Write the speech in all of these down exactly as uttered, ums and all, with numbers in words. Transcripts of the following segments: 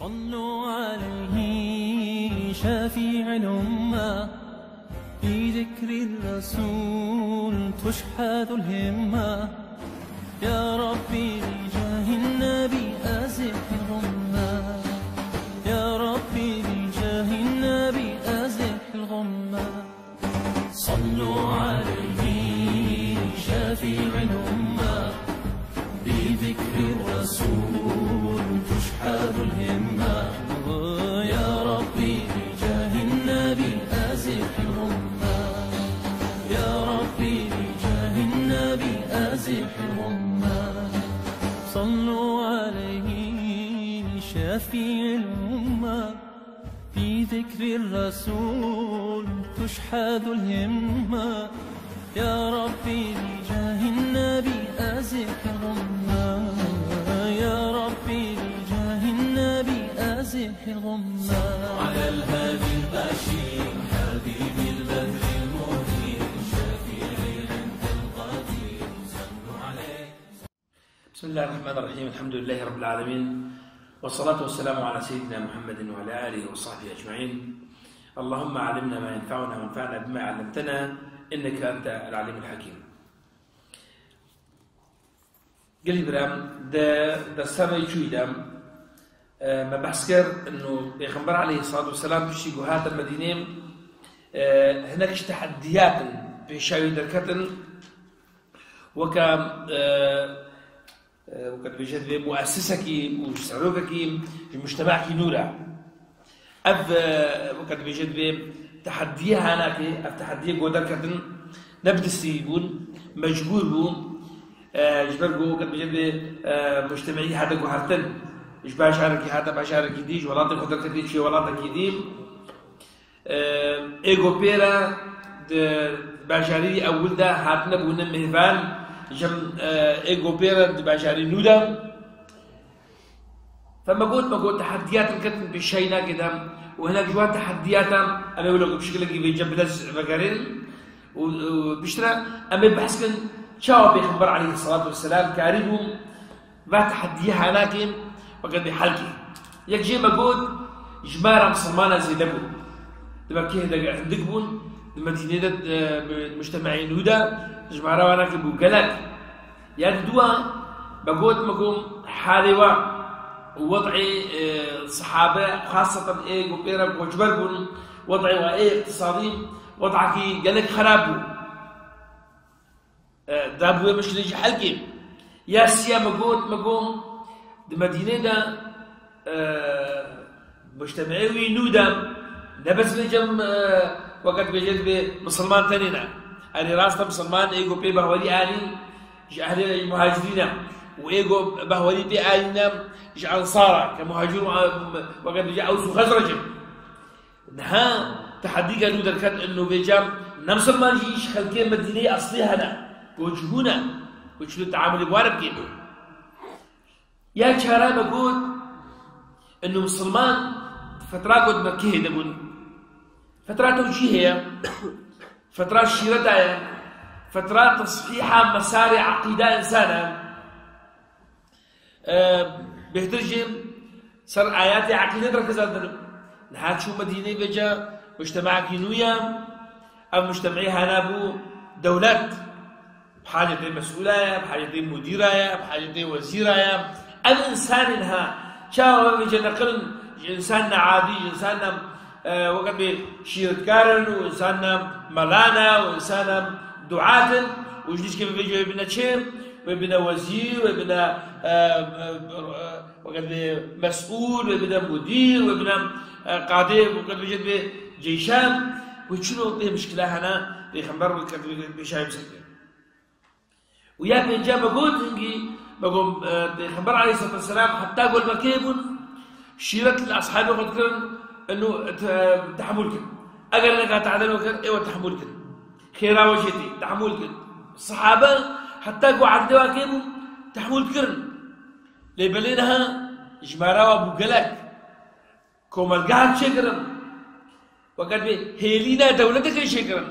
صلوا عليه شفيع الأمة، بذكر الرسول تشحذ الهمة. يا ربي بجاه النبي أزح الغمة، يا ربي بجاه النبي أزح الغمة. صلوا عليه شفيع الأمة، بذكر الرسول تشحذ الهمة. يا ربي بجاه النبي أزح الغمة، يا ربي بجاه النبي أزح الغمة. صلوا عليه شفيع الأمة، بذكر الرسول تشحذ الهمة. يا ربي بجاه النبي أزح الغمة، يا ربي بجاه النبي أزح الغمة. على الهادي البشير حبيبي البدر المنير شفيعي عند القدير صلوا عليه. بسم الله الرحمن الرحيم. الحمد لله رب العالمين. والصلاة والسلام على سيدنا محمد وعلى آله وصحبه أجمعين. اللهم علمنا ما ينفعنا وانفعنا بما علمتنا إنك أنت العليم الحكيم. Gelî biram, di dersa me çûyî de, e, me behs kir, ino Pêxember aleyhissalatu vesselam piştî ku hate Medînê, e, hinek ji teheddiyat in pêşa wî derketin, weke, e, e, weke dibêje divê muesisekî û serokekî ji mujtemekî nû re. Ev, e, weke dibêje divê teheddiyê hanakê, ev teheddiyê ku derketin, ne bi destî bûn, mecbûr bûn, e, ji ber ku weke dibêje divê, e, mujtemeyî hate guhertin, ji bajarekî hate bajarekî dî, ji welatê xwe derketî çûye welatekî dî. Ê ku pê re di bajarî ewil de hatine bûne mêvan, ji, ê ku pê re di bajarî nû de. Fe me got, me got, teheddiyat ketin pêşayî nakê de û hinek ji wan teheddiyata em ê wilo bi şekilekî vêce bi dest vegerên û, û piştre em ê behs kin çawa Pêxember aleyhisselatu vesselam karîbû va teheddiyê hanakê weke dibê helkê. Yek jê me got, jimara misilmana zêde bû. Di Mekkeyê de hindik bûn, di Medînê de, e, bi mujtemeyê nû de jimara wan nakê bû gelek. Ya di dûa me got, me got, halê wan û wed'ê, e, sehabe, xaseten ê ku pê re koçber bûn, wed'ê wan ê îqtisadî, wed'ekî gelek xerab bû. E, da bi wê meşilê jî helkê. Ya siya me got, me got, di Medînê de, e, mujtemeyê wî nû de, ne bes vê cem, e, weke dibêje divê misilman tenê ne. Erê rast e, misilman ê ku pê behwerî anî, ji ehlê muhacirî ne. Û ê ku behwerî pê anî ne, ji ensara, ke muhacir û, e, weke dibêje Ews û Xezrec in. Niha tehedîka nû derket, ino vêca ne misilman jî ji xelkê Medîneyê eslî hene, ku cihû ne, ku çilo teamulê bi wan re bikê. Ya çara me got, ino misilman fetra ku di Mekkeyê de bûn. Fetra tewcîhê ye, fetra şîreta ye, fetra tesihîha mesarê eqîda însan e. E, bêhtir jî ser ayatê eqîdê derxizandin. Niha çû Medînê vêca mujtemekî nû ye. Ev mujtemeyê hana bû dewlet. Bi hacetê mesûla ye, bi hacetê mudîra ye, bi hacetê wezîra ye. Ev însanên ha çawa vêca neqilin ji însan ne adî, ji însan ne e, weke bê şîretkar in û însan ne mela ne û însan ne duat in û ji dîskê vê jê wê bine çê, wê bine wezîr, wê bine, e, e, e, weke bê mesûl, wê bine mudîr, wê bine, e, qadê, weke bê jê bê ceyşan. Wê çilo tê mişkila hene, Pêxember weke bê pêşayê bisekê. Û ya pênca me got hingî, me got, e, Pêxember aleyhisselatu vesselam heta gol Mekkeyê bûn, şîret li eshabê xwe dikirin, ino te-, tehemûl kin. Eger neka tehdê we kir, ê we tehemûl kin. Xêra we jê tê, tehemûl kin. Sehabe heta ku erdê we kê bû, tehemûl dikirin. Lê belê niha jimara we bû gelek. Komelgehek çêkirin. Weke dibê hêlîna dewleteke çêkirin.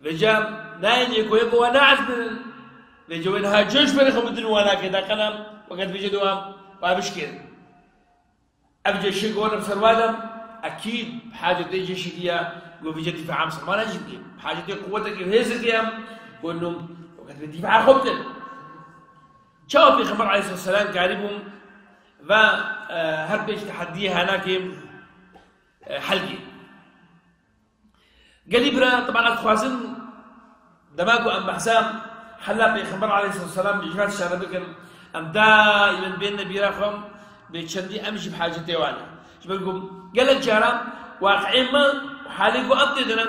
Vêca nayên yeko yeko wan naezbînin. Vêca wê niha cêş berê xwe bidin wan nakê de qena, weke dibêje de wan, wan bişkêrin. Ev ceşê ku wan bi ser wa de, ekîd hacetê ceşî diye, ku vêce dîfaa misilmanan jî bike. Hacetê quwetekê û hêzekê ye, ku nû wekî dîfaa xwe bikin. Çawa Pêxember aleyhisselam karîbû ve, e, her pênc teheddiyê hanakê, e, hel kê. Gelî bira, teban ez dixwazim, dema ku em behsa hela Pêxember aleyhisselam ji van tiştane bikin, em daimen bêne bîra xwe, bê çendî em jî bi hacetê wan e. Ji ber ku gelek caran waqiê me û halê ku em tê de ne,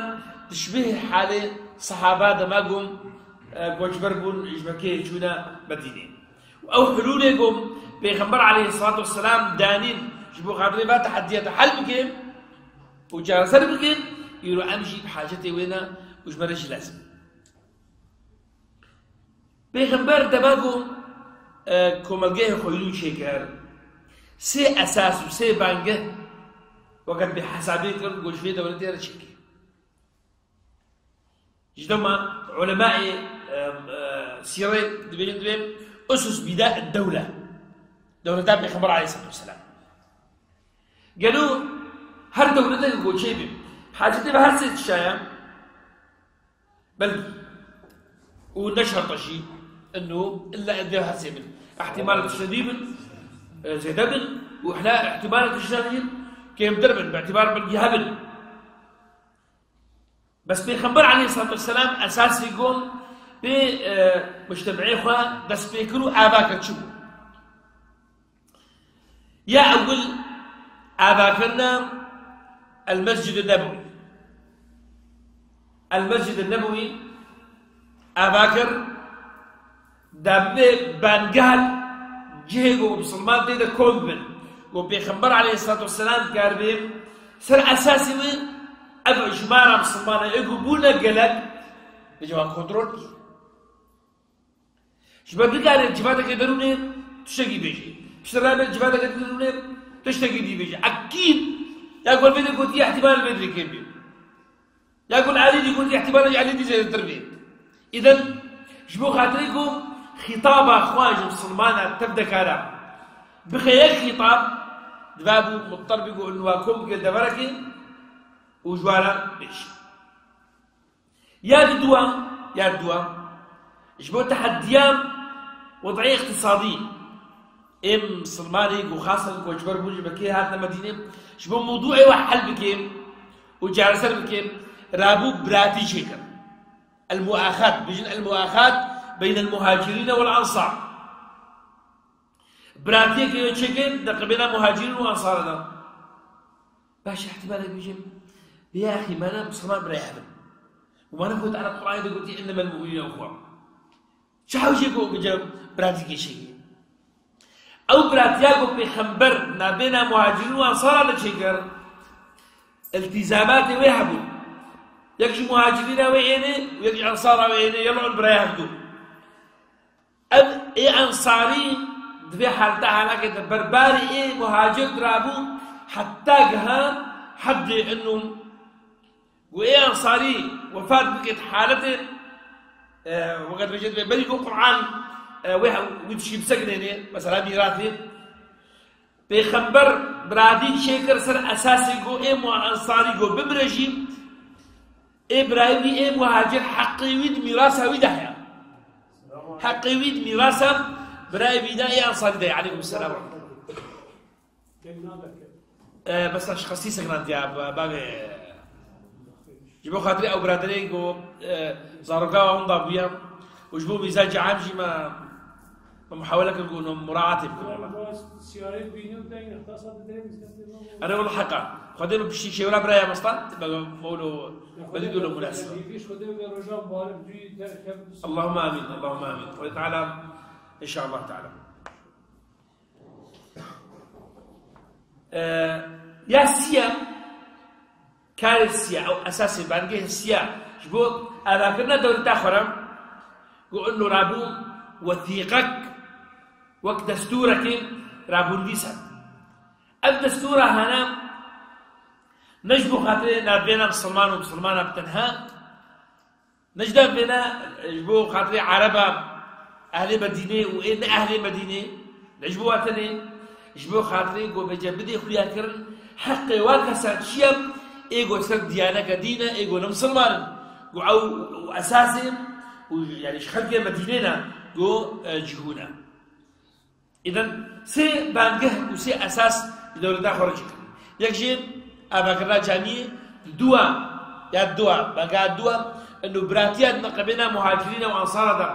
dişbihê halê sehaba dema ku, e, koçber bûn, ji Mekeyê çûne Medînê. Û ew hulûlê ku Pêxember aleyhisselatu vesselam danîn ji bo xatirê va tehediyê te hel bike û çareser bike, îro em jî bi hacetê wê ne û ji me re jî lazim. Pêxember dema ku, e, komelgehê xwe yû çêkir, sê esas û sê bangeh weke bê hesabê kir, ku ji vê dewletê re çêkir. Ji dema ulemayê, e, e, sîrê dibêjin, dibê usus bîda dewle. Dewleta Pêxember aleyhisselatu vesselam. Gelo her dewletek ku çê bê, hacetê ve her sê tişta ye. Belkî. Û ne şerta jî. Ino, illa ez dê her sê bin. Îhtimal tişta dî bin, e, zêde bin. Û hela îhtimal tişta dî kêmtir bin. Bi îtibar belkî hebin. Bes Pêxember aleyhisselatu vesselam esasî got, pê, e, mujtemê xwe dest pê kir û ava kir çi bû? Ya ewil ava kirine El Mescid Nebewî. El Mescid Nebewî ava kir, da bibe bangehek cihê ku misilman tê de kom bin. Ku Pêxember aleyhisselatu vesselam karibe ser esasî wê ev ijmara misilmanan ê ku bûne gelek, bi ceva kontrol kir. Ji ber nikare civateke derûnê tiştekî bêje. Piştre rabe civateke derûnê tiştekî dî bêje. Ekîd ya ku vê de gotiye, îhtimal vê dirê kêm bê. Ya ku Elî dî gotiye, îhtimal Elî dî zêdetir bê. Îden ji bo xatirê ku xîtaba xwe ji misilmana tev dekara bixe yek xîtab, diva bû muttar bî ku û wa kom bike deverekê û ji wa re bêje. Ya di dua, ya di dua. Ji bo tehediya wed'ê îqtisadî. Ê misilmanê ku xasen koçber bûn ji Mekê hatine Medînê. Ji bo mewdûê we hel bike û çareser bike, rabû biratî çêkir. El muaxat, bijin el muaxat beynel muhacirîne wel ansar. Biratiyeke wê çêkir di qibêla muhacirîn û ansara de. Baş îhtimalek bêjim, ya axî, me ne misilman birayê hev in. Û me ne Xwedê Teala Qur'anê de gotiye, "Innemel mu'minûne ihwe." Çawa jê ku gije biratîkê çêkir? Ew biratiya ku Pêxember navbêna muhacirîn û ansara de çêkir, îltîzamatê wê hebûn. Yek ji muhacirîna wê ênê û yek ji ansara wê ênê, yelo in birayê hevdû. Ev ê ensarî di vê haleta hanakê de berbarî ê muhacir dirabû heta giha heddê inu ku ê ensarî wefat bike di haletê, e, weke dibêje dibê berî ku Qur'an, e, wê wî dişî bisekinênê, mesela mîrathê. Pêxember biratî çêkir ser esasê ku ê muha ensarî ku bimire jî, ê birayê wî ê muhacir heqê wî di mîrasa wî de heye. Heqê wî di mîrasa birayê wî de ê ensarî de ye. Aleykum selam. E, bes ez şixesî sekinandiya, ba-, bavê. Ji bo xatirê ew biraderê ku, e, zaroka wan da bûye û ji bo mîzancê am jî me, me muhawele kir ku hûn muraatê bikin wela. Erê wela heqa. Xwedê min piştî şêwra biraya mestan, be mewlo, belî dûlo munasib. Allahümme amin, Allahümme amin. Xwedê Teala, inşallah Teala. E, ya siya, karê siya, ew esasê bangehê siya, ji bo avakirina dewleta xwe re, ku ino rabû wethîqek, wek destûrekê rabû nivîsan. Ev destûra hene, ne ji bo xatirê navbêna misilman û misilmana bi tenha, ne ji navbêna ji bo xatirê Ereba ehlê Medînê û ê ne ehlê Medînê, ne ji bo wa tenê, Ji bo xatirê ku bêje bidê xuyakirin, heqê wan kesan çi ye, ê ku ser diyaneke dîn e, ê ku ne misilman in, ku ew, ew esas e, û yani ji xelkê Medînê ne, ku, e, cihû ne. Îden sê bangeh û sê esas ji dewleta xwe re çêkirin. Yek jê avakirina camiyê, dua, ya dua, banga dua, eno biratiya di neqebêna muhacirîna û ansara de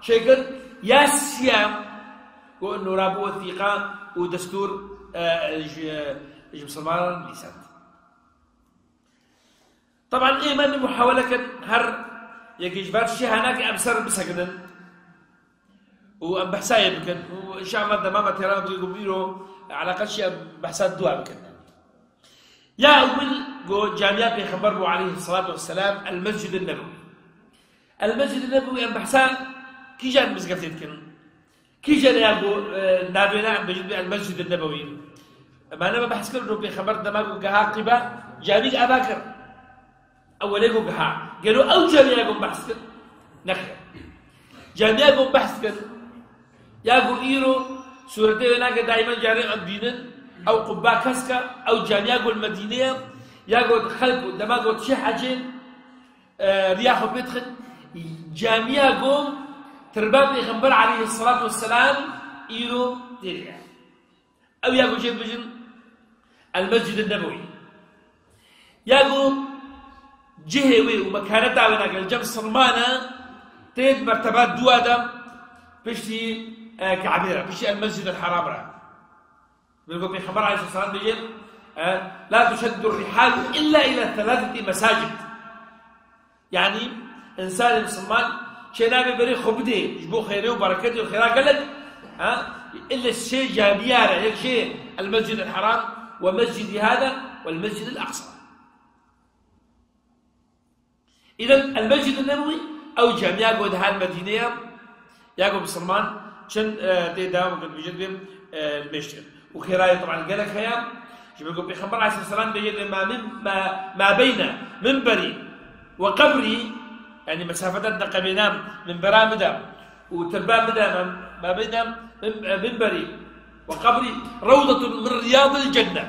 çêkir, ya siya, ku eno rabû wethîqa û destûr, e, ji, ji misilmanan nivîsand. Teban ê me muhawele kin her yekê ji van tiştê hanakê em ser bisekinin û em behsa yê bikin. Û inşallah dema me têra bikî ku bîro eleqe çi em behsa dua bikin. Ya ewil ku camiya Pêxember bû aleyhisselatu vesselam, El Mescid Nebewi. El Mescid Nebewi em behsa kîjan mizgeftê dikin? Kîjan ya ku, e, navê ne em bêjin El Mescid Nebewi? Em ne me behs kir ku Pêxember dema ku giha Qîba camîk ava kir. Ewelê ku giha. Gelo ew camiya ku behs kir? Nexêr. Camiya ku behs kir, ya ku îro sûretê wê nake daîmen carê em dînin, ew qubba kesk e, ew camiya ku li Medînê ye, ya ku xelk dema ku diçe hecê, e, riya xwe pê dixin, camiya ku tirba Pêxember aleyhisselatu vesselam îro tê de ye. Ew ya ku jê dibêjin El Mescid Nebewi. Ya ku cihê wê û mekaneta wê nake li cem silmane tê di merteba dua de piştî, e, Kabê re, piştî El Mescid El Haram re. Belku Pêxember aleyhisselam dibêje, e, "La tuşeddu rihalu illa ila thelatheti mesacid." Yani, insanê misilman çênabe berê xwe bidê ji bo xêrê û bereketê û xêra gelek, ha? Ille sê camiya re, yek jê El Mescid El Haram ve Mescidi hada ve El Mescid El Aqsa. Îden El Mescid El Nebewi, ew camiya ku di her Medînê ye, ya ku misilman çin, e, tê de, wekî dibêjin bê, e, li mêj tê. Û xêrayê teban gelek heye. Ji ber ku Pêxember aleyhisselam bêjê, "Ma min, ma, ma beyne minberî ve qebrî", yani mesafeta di neqebêna minbera min de û tirba min de, ma, ma beyne min, e, minberî ve qebrî rewdetun min riyadil cenne.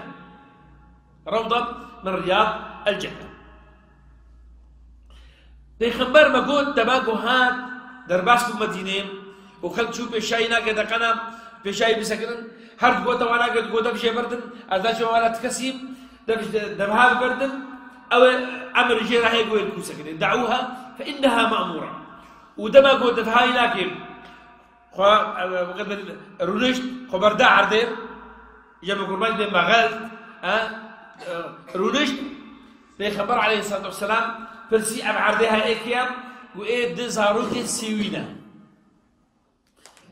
Rewda min riyad el cenne. Pêxember me got, dema ku hat derbas bû Medînê û xelk çû pêşayî nake deqena pêşayî bisekinin, her digote wana ke digote bişê berdin, ez naçim wana ti kesî, dev-, devha berdin, ew ê emir jê re heye ku wê dikû sekine. De'ûha fe inneha me'mûra. Û dema ku devhayî nake, xwe, e, wekî rûnişt, xwe berda erdê, ya bi kurbanc bê mexel, e, e, rûnişt, Pêxember aleyhisselatu vesselam pirsî, "Ev erdê ha ê kê ye?" Got, "Ê di zarokê sêwî ne."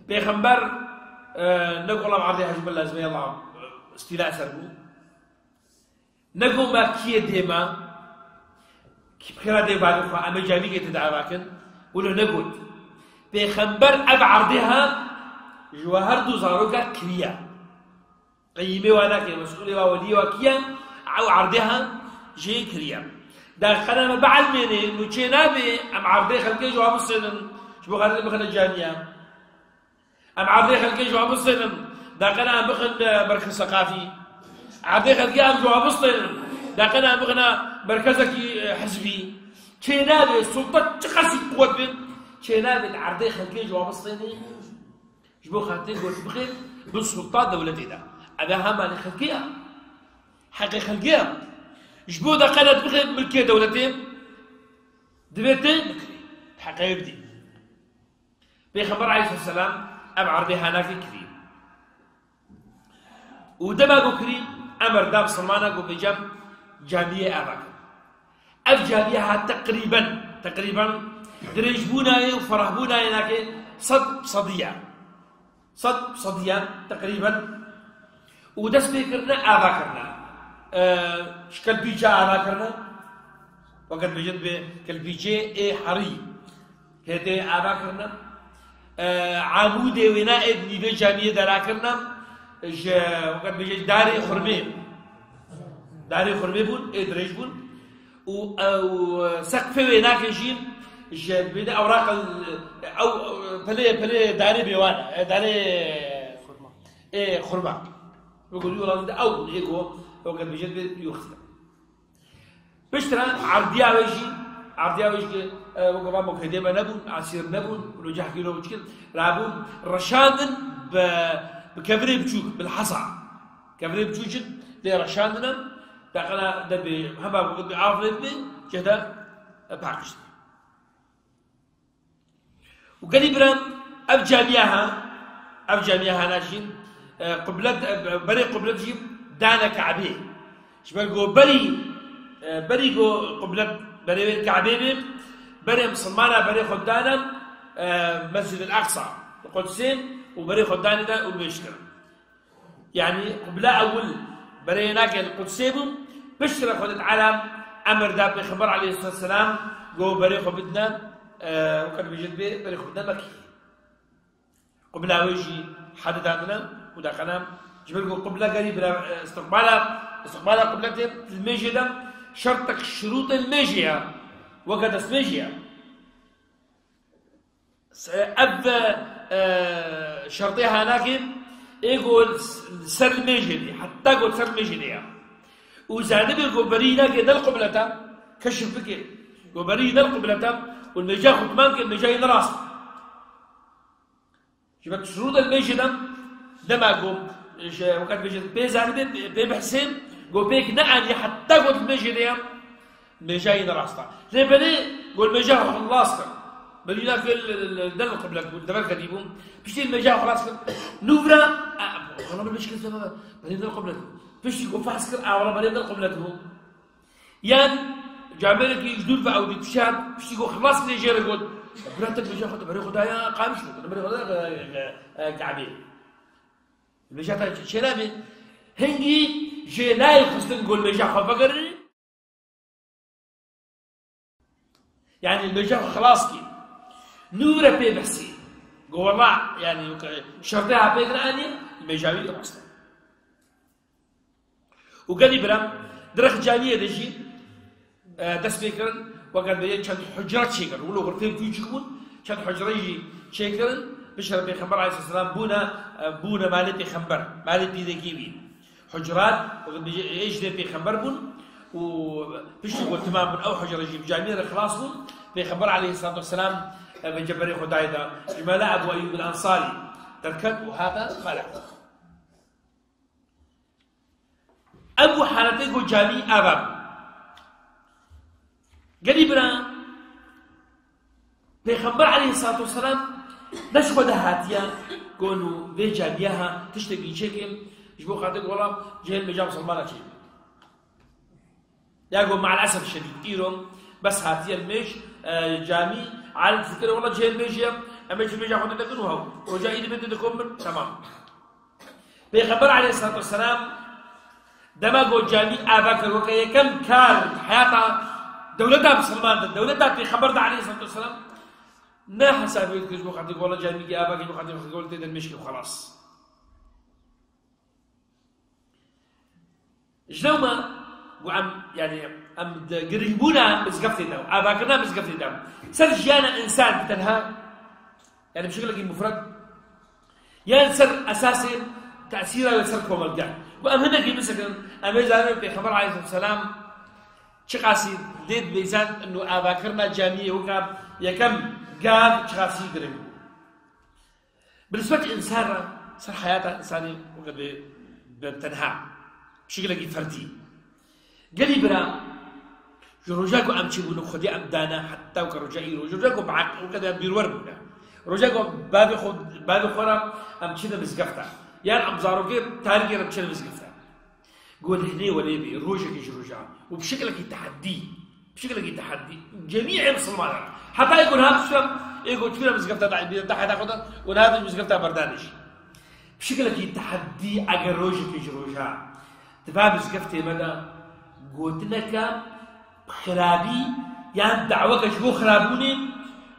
Pêxember, e, ne got, "Erdê hecî min lazim e, yalla, îstîla ser bû." Ne got, "Me kî yê dê me? Kî bi xêra dê bavê xwe, em ê camîkê tê de ava kin?" Wilo ne got. Pêxember ev erdê ha ji we her du zaroka kiriye. Qeyîmê wa nake, mesûlê wa, weliyê wa kî ye? Ew erdê ha jê kiriye. Da qena me bielmênê, nû çê nabe em erdê xelkê ji wa bistênin, ji bo xatirê bixine camiye. Em erdê xelkê ji wa bistênin, da qena em bixin, e, merkez seqafî. Erdê xelkê em ji wa bistênin, da qena em bixine merkezekî, e, hizbî. Çê nabe, sulta çiqasî quwet be, çê nabe li erdê xelkê ji wa bistênê. Ji bo xatirê got bixê bin sulta dewletê de. Ev ê hemanê xelkê ye. Heqê xelkê ye. Ji bo da qena bixê milkê dewletê, divê tê bikirî. Heqê wê bidî. Pêxember aleyhisselam ev erdê hanakê kirî. Û dema ku kirî, emir da misilmana ku bêjin camiyê ava kin. Ev camiye ha teqrîben, teqrîben dirêjbûna ye û ferehbûna ye nake sed sediye. Sed sediye teqrîben. Û dest pê kirine ava kirine. Ee, ji kelpîça ava kirine. Wekî dibêjin bê kelpîçê ê herî. Hêdê ava kirine. E, amûdê wêna ê di nîvê camiyê dera kirine. Ji, wekî dibêje, darê xurmê. Darê xurmê bûn, ê dirêj bûn. Û, e, û seqfê wênakê jî ji bîne ewraq el, ew, pelê, pelê darê bêwan e, darê, ê, xurma. Weke dû lazim de ew bûn, ê ku weke dibêjin bê dû xistin. Piştre erdiya wê jî, erdiya wê jî ki, e, weke van mokede me nebûn, asîr nebûn, wilo cehkî lo biçkin, rabûn, reşandin bi, bi kevirê biçûk, bil hasa. Kevirê biçûk jî lê reşandine, deqena de bi, hema weke bi av lê bi, cehde, e, paqiştin. Û gelî bira, ev camiya ha, ev camiya ha naşîn, e, qiblet, e, berê qiblet jî dane Kabê. Ji ber ku berî, e, berî ku qiblet berê wê Kabê bê, berê misilmana berê xwe dane, e, Mescid el Aqsa, li Qudsê û berê xwe danî de û li wê şikir. Yanî qibla ewil berê nake li Qudsê bû, piştre Xwedê Teala emir da Pêxember aleyhisselam go berê xwe bidine, e, weke dibêjin bê berê xwe bidine Mekkê. Qibla wê jî hadi dadine û deqene, ji ber ku qibla gerî bira, e, istiqbala, istiqbala qibletê li mêjê de şertek şirûtên mêjê ye, weke destmêjê ye. S-, ev, e, şertê hanakê ê ku li s-, li ser li mêjê de, heta ku li ser li mêjê de ya. Û zanibê ku berî nake del qibleta, keşif bike. Ku berî del qibleta û li mêja xwe timan ke, mêja yê ne rast. Ji ber şirût el mêjê de, dema ku, ji, weke dibêjin, pê zanibê, pê, pê bihsê, ku pêk neaniye heta ku li mêjê de ya. Mêja yê ne rast e. Lê berê ku li mêja xwe xilas kir. Berî nake li, li, li, del qiblet bû, li dever kedî bû. Piştî li mêja xwe xilas kir. Nû vira, a, wala min mişkil sebebe. Berî del qiblet bû. Piştî ku fehs kir, a, wala berî del qiblet bû. Yan camêrekî ji dûr ve ew dî pişihat, piştî ku xilas kirê jê re got. Bira te mêja xwe, te berê xwe daye Qamişlo, te berê xwe daye, e, e, e, Kabê. Mêja te çê nabê. Hingî jê nayê xistin ku li mêja xwe vegerin. Yanî li mêja xwe xilas kî. Nû re pê behsî. Go wela, yanî, şertê ha pêk neaniye, mêja wî rast e. Û gelî bira, di rex camiyê de jî, e, dest pê kirin, weke dibêje çend hucre çêkirin. Wilo xurfeyên kûçik bûn, çend hucre jî çêkirin, piştre Pêxember aleyhisselam bûne, e, bûne malê Pêxember, malê pîrekî wî. Hucrat, weke dibêje, ê ji dê Pêxember bûn û piştî ku timam bûn, ew hucre jî bi camiyê re xilas bûn, Pêxember aleyhisselatu vesselam, e, vê ceberê xwe dayê da. Ji mala Ebu Eyyûb el Ensarî derket û hate mala xwe. Ev bû haletê ku camî ava bû. Gelî bira, Pêxember aleyhisselatu vesselam ne ji xwe de hatiye ku nû vê camiya ha tiştekî çêkim, ji bo xatir wela cihê mêja misilmana çêbî. Ya ku maalesef şedîd îro bes hatiye mêj, e, camî, alim fikir wela cihê mêj ye, em ê ji mêja xwe de nekin û hew. Roja îdî bê dikom bin, temam. Pêxember aleyhisselatu vesselam dema ku camî ava kir, weke yekem kar heyata dewleta misilman de, dewleta Pêxember de aleyhisselatu vesselam, ne hesabê kir ji bo xatir wela camî ki ava kir, ji bo xatir xwe tê de mêj kir xelas. Ji nav me got em, yanî em di girîngbûna mizgeftê de, avakirina mizgeftê de, ser jiyana însan bi tenha, yanî bi şekilekî mufred, yan ser esasê tesîra li ser komelge. Got em hinekî bisekin, em ê zanin Pêxember aleyhisselam çiqasî dê dibêzan û avakirina camiyê weke yekem gav çiqasî girîng bû. Bi nisbet însan re, ser heyata însanî weke bi, bi tenha, bi şekilekî ferdî. Gelî bira, ji roja ku em çêbûne, Xwedê em dane, heta weke roja îro, ji roja ku bi eql, weke de bîrwer bûne. Roja ku bavê xwe, bavê xwe re em çine mizgefta. Yan em zarokê tarîkê re çine mizgefta. Got hinê welê bê, rojekê ji rojan. Û bi şekilekî teheddî, bi şekilekî teheddî, cemî ê misilmanan. Heta ê ku niha bişûne, ê ku çûne mizgefta de, bi te heta xwe de, û niha mizgefta berdanê jî. Bi şekilekî teheddî, eger rojekê ji rojan, di va mizgeftê me de, gotineke xirabî, yan daweke ji bo xirabûnê,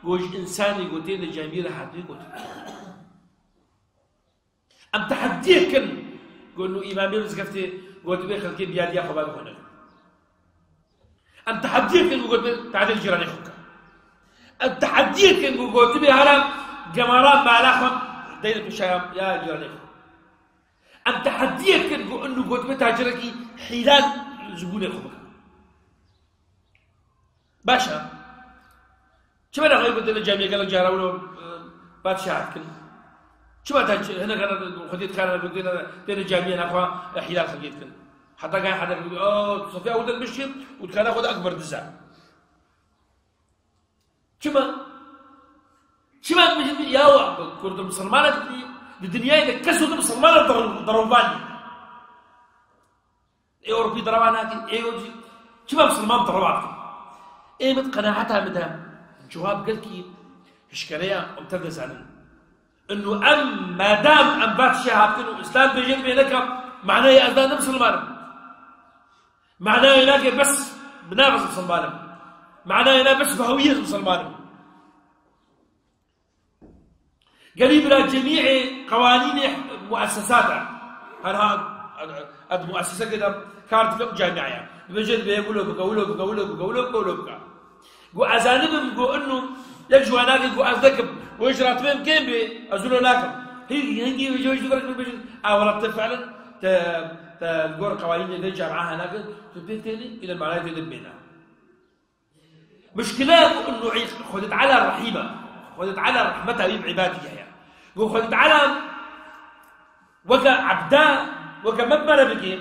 got ji însanê ku têne camî re hatibê gotin. Em teheddiyê kin, got nû îmamê mizgeftê gotibê xelkê biyadiya xwe bavê xwe nekin. Em teheddiyê kin ku gotibê tadê li cîranê xwe bike. Em teheddiyê kin ku gotibê hera gemara mala xwe deyne pêşaya ya cîranê xwe. Em tehediyê dikin ku inu gotibê tacirekî hîlal zibûnê xwe bike. Baş e. Çima naxwe ku têne camiye gelek cara wilo, e, padşah dikin? Çima ta çi-, hinek hene xwediyê dikare ku têne, têne camiye naxwe, e, hîlal xelkê dikin? Heta gay hene ku, o, sefê ewil de dimiştî û dikare xwe de ekber dize. Çima? Çima dibêjin, ya we, Kurd misilman e, di dinyayê de kes wekî misilman e der-, derewan nîne. Ê Ewropî derewa nake, ê wekî, çima misilman derewa dikin? Ê min di qenaeta min de cewab gelkî hişkere ye, em tev dizanin. Inu em, madam em va tiştê ha bikin û Îslam bêje dibê neke, manayê ez da ne misilman im. Manayê nake bes bi nav ez misilman im. Manayê na bes bi hewiyê ez misilman im. Gelî bira cemîê qewanînê muessesat e. Her ha, ez muesseseke de kar dikim, camia ye. Dibêje dibê wilo bike, wilo bike, wilo bike, wilo bike, wilo bike. Go ez zanibim, go inu yek ji wan nake, go ez nekim. Wê ji ratibê min kêm bê, ez wilo nakim. Hî-, hingî wê ji wê ji ber bibêjin, a wela te fiilen, te, te li gor qewanînê vê camia henake, tu pê tênî, île manayê tê de bimêne. Muşkile ku inu Xwedê Teala rehîm e. Xwedê Teala rehmeta wî bi îbadî heye. Go Xwedê Teala weke ebda, weke me bi me re bike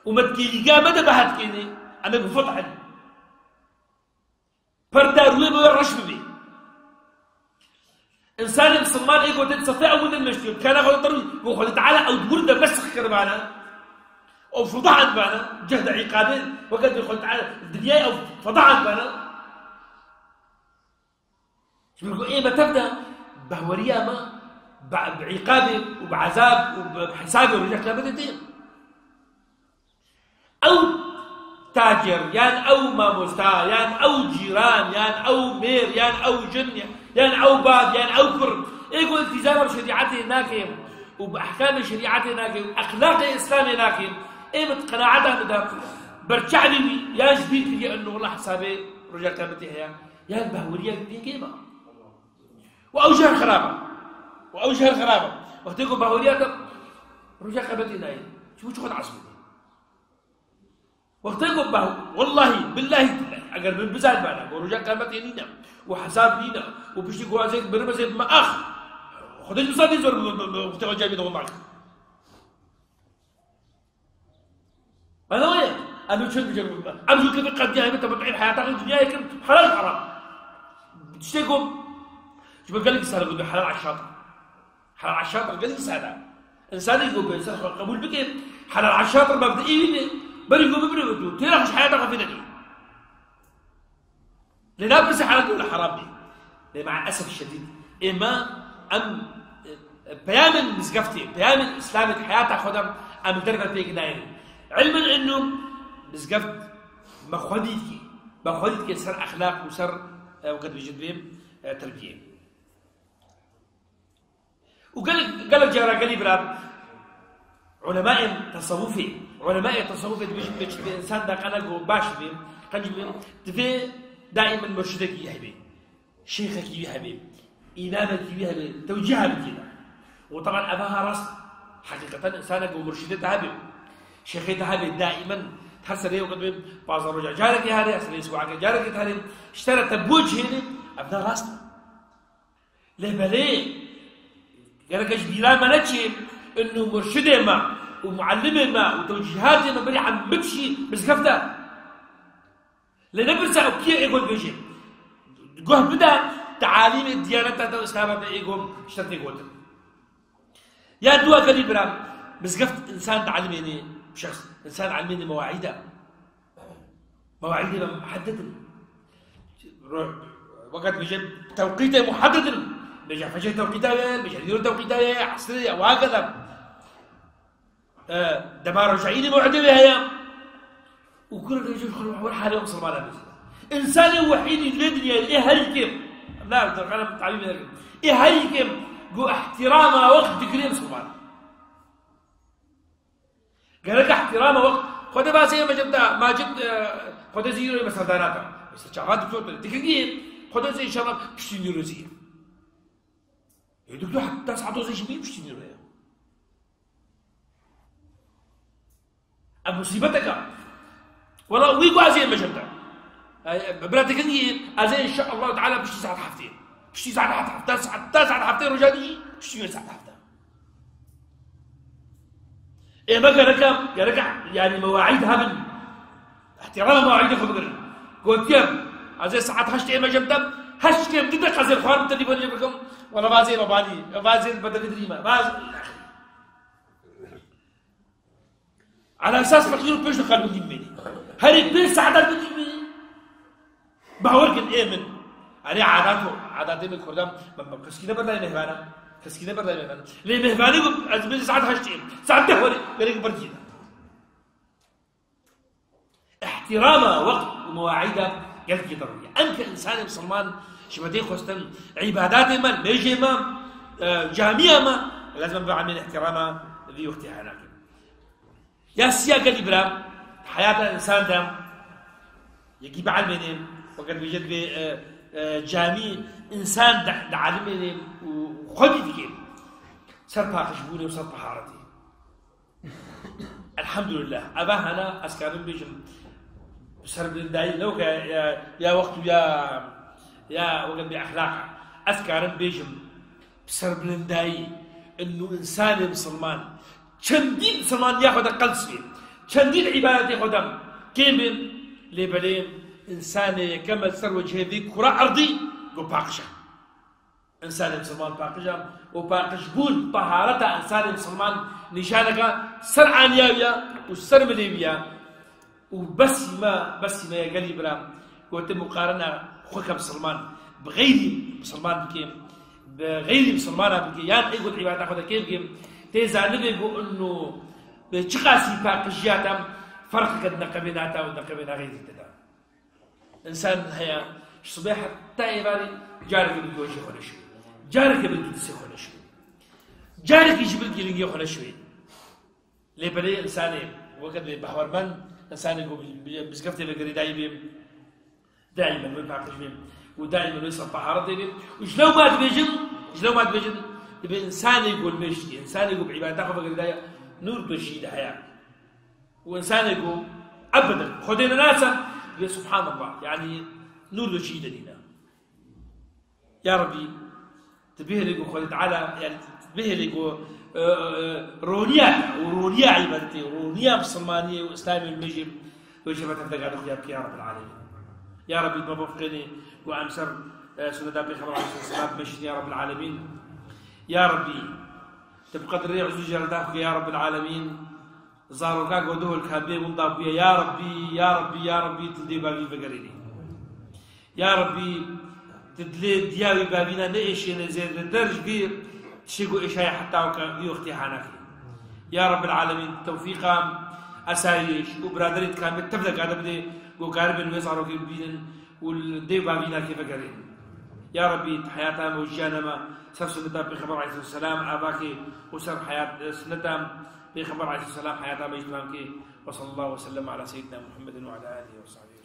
û me di kêlîga me de behet kênê, em ê bi fethin. Perda rûyê me wê reş bibê. Însanê misilman ê gotin sefê ewil de dimeştiyo, dikana xwe de rû, go Xwedê Teala ew di wir de mesix kiribane, ew fedahibane, cehde îqabê, weke di Xwedê Teala dinyayê ew fedahibane. Ji ber ku ê me tev de behweriya me bi, bi îqabê û bi ezab û bi hesabê roja qiyametê tê. Ew tacir, yan ew mamosta, yan ew cîran, yan ew mêr, yan ew jin, yan ew bav, yan ew kur, ê ku îltîzama bi şerîetê nake û bi ehkamê şerîetê nake û exlaqê Îslamê nake, ê min di qenaeta min de berçavê wî yan ji bîr kiriye inu wela hesabê roja qiyametê heye, yan behweriya wî pê kêm e. Û ew jî her xirab e. Û ew jî her xirab e. Wextê ku bahweriya te roja qiyametê nayê, çi, çi xwe diesibînî? Wextê ku bah-, wellahî, billahî, tillahî, eger min bizanibana ku roja qiyametê nîne û hesab nîne û piştî ku ez ê birim, ez ê bime ax, Xwedê ji min zor bi, bi, bi, wextê xwe cemî de wellahî. Mana wê, em ê çend bicerin? Em jû kevin qediya hebe temet'î heyata xwe dinyayê kin helal haram. Tiştê ku, ji ber gelekî sade ku helal eşat. Helal eşat gelekî sade. Însanê ku bi ser xwe qebûl bike, helal eşat mebdeî wî ne, berî ku bibire tu, têra xwe ji heyata xwe fêne. Lê napirsî helal bû li heram bî. Lê me'elesef şedîd, êma em, e, peyamên mizgeftê, peyamên Îslamê di heyata xwe de em li derve pêk nayênin. Ilmin inu mizgeft me xwedî dikê. Me xwedî dikê ser exlaq û ser, e, weke dibêjin divê, e, terbiyê. Û gelek, gelek cara gelî bira, ulemayên tesewufê, ulemayê tesewufê dibêjin, divê çi divê însan de qene ku baş bê, qenc bê, divê daîmen murşidekî wî hebe, şêxekî wî hebe, îmamekî wî hebe, tewcîha bikê de. Û teban ev ha rast, heqîqeten însanek ku murşidê te hebe, şêxê te hebe, daîmen her serê wekî divê pazdeh roja carekê here, her serê sibahekê carekê te here, ji te re te boc hêne, ev ne rast e. Lê belê, gerek ji bîra me neçê, inu murşidê me û muallimê me û tewcîhatê me berî hemû tiştî mizgeft e. Lê nepirse ew kî ye ê ku dibêje. Guh bide, tealîmê diyaneta te û Îslama te ê ku ji te tê gotin. Ya dua gelî bira, mizgeft însan dielimênê, şexs, însan dielimênê mewaîd e. Mewaîdê me muhedded in. Ro-, weke dibêje tewqîtê muhedded in. Bêje fecrê tewqîta ye, bêje nîro tewqîta ye, esrê ye, wehakeza. E, dema roja îdê mewîdê wê heye. Û kurê dibêje, xwe, xwe halê misilmana bêje. Însanê wehîdî vê dinyayê ê herî kêm. Na, derxanem tabî vê dikim. Ê herî kêm, go îhtîrama wext digirê misilman. Gerek îhtîrama wext. Xwedê basê ye Mecid da, Macid, e, Xwedê zî yûrê meseldanata. Mesela çaxa doktor te dikirî, Xwedê zî înşallah piştî nîrozî ye. E, doktor heta saet dozdeh jî bî piştî nîro ye. Musîbeteke. Wela wî ku ez ê mejim te. Ay, bi bira tekin yî, ez ê inşallah teala piştî saet heftê. Piştî saet heft, heft, ta saet, ta saet heftê roja dî, piştî wê saet heftê. Ê me gereke, gereke, yani mewaîd hebin. Îhtîrama mewaîdê xwe bigirin. Gotiyem, ez ê saet heştê ê mejim te, heşt kêm dide qezê xwarin telefon lê bikim. Wela vazê me banî, vazê me devi dirîme. Vaz-, Ala esas feqîr û pêş dixwar bidîm bênî. Herî pênc saetan bidîm bênî. Bawer kin ê min. Erê adat o. Adatê min Kurdan. Keskî ne berlay mehvana. Keskî ne berlay mehvana. Lê mehvanê ku ez bênî saet heştê. Saet deh were. Gerek berdî. Îhtîrama wext û mewaîda gelkî derûrî ye. Em ke însanê misilman ji me tê xwestin, îbadatê me, mêjê me, e, camiya me, lazim em biamên îhtîrama vî wextê hena kin. Ya siya gelî bira, heyata însan de yekî bielmênê, weke dibêje dibê, e, e, camî însan di, dielmênê û xwedî dike ser paqijbûnê û ser teharetê. Elhamdulillah. Eva hana ez karim bêjim bi serbilindayî, ne weke ya, ya wext û ya, ya weke bêexlaq e. Ez karim bêjim bi serbilindayî, inu însanê misilman çendîn misilmaniya xwe de qels bê, çendîn îbadetê xwe de kêm bê, lê belê însanê yekem e ser wecihê vê kura erdî ku paqij e. Însanê misilman paqij e û paqijbûn, tehareta însanê misilman nîşaneke ser aniya wî ye û ser milê wî ye. Û besî me, besî me ye gelî bira, ku ti muqarena xwe ke misilman bi xeyrî misilman bike, bi xeyrî misilmana bike, yan ê ku di îbadeta xwe de kêm bike, tê zanibê ku ino bi çiqasî paqijiya te ferqeke di neqebê nata û neqebê naxeyrî te de. Însan heye, ji sibê heta êvarî carekê bi wecihê xwe neşûyê. Carekê bi dîsê xwe neşûyê. Carekî ji bilkî lingê xwe neşûyê. Lê belê însanê weke dibê behwermend, însanê ku bi, bi, mizgeftê ve girêdayî bê, daîmen wê paqij bê û daîmen wê ser teharetê bê. Û ji lewma dibêjin, ji lewma dibêjin, dibê însanê ku li mêj dike, însanê ku bi îbadeta xwe ve girêdaye, nûr do jî de heye. Û însanê ku ebeden Xwedê nenase, dibê subhanallah, yanî nûr do jî de nîne. Ya Rabbî, tu bihêlê ku Xwedê Teala, yanî tu bihêlê ku, e, e, roniya te û roniya îbadetê û roniya misilmaniyê û îslamê û mêjê wê ji me tevdega de xuya bike ya Rabbel Alemîn. Ya Rabbî, tu me bifqênê ku em ser, e, sunneta Pêxember aleyhisselam bimeşîtin ya Rabbel Alemîn. Ya Rabbî, tu bi qedrê uzû jê re daxuke ya Rabbel Alemîn. Zaroka ku duhul ka bê winda bûye, ya Rabbî, ya Rabbî, ya Rabbî, tu dê bavî vegerênî. Ya Rabbî, tu dilê diya wî bavîna neêşêne zêdetir ji vî tiştê ku êşaye heta weke vî wextê hanakê. Ya Rabbel Alemîn, tewfîqa, esayîş û biraderî dikamê tev de gade bidê ku karibin wê zarokê bibînin û li dê bavîna kê vegerên. Ya Rabbî, heyata me û jiyana me ser sunneta Pêxember aleyhisselam avakê û ser heyat, sunneta Pêxember aleyhisselam heyata me jî temam kê. Ve sallallahu ve sellem ala seyyidina Muhammedin ve ala alihi ve sahbihi.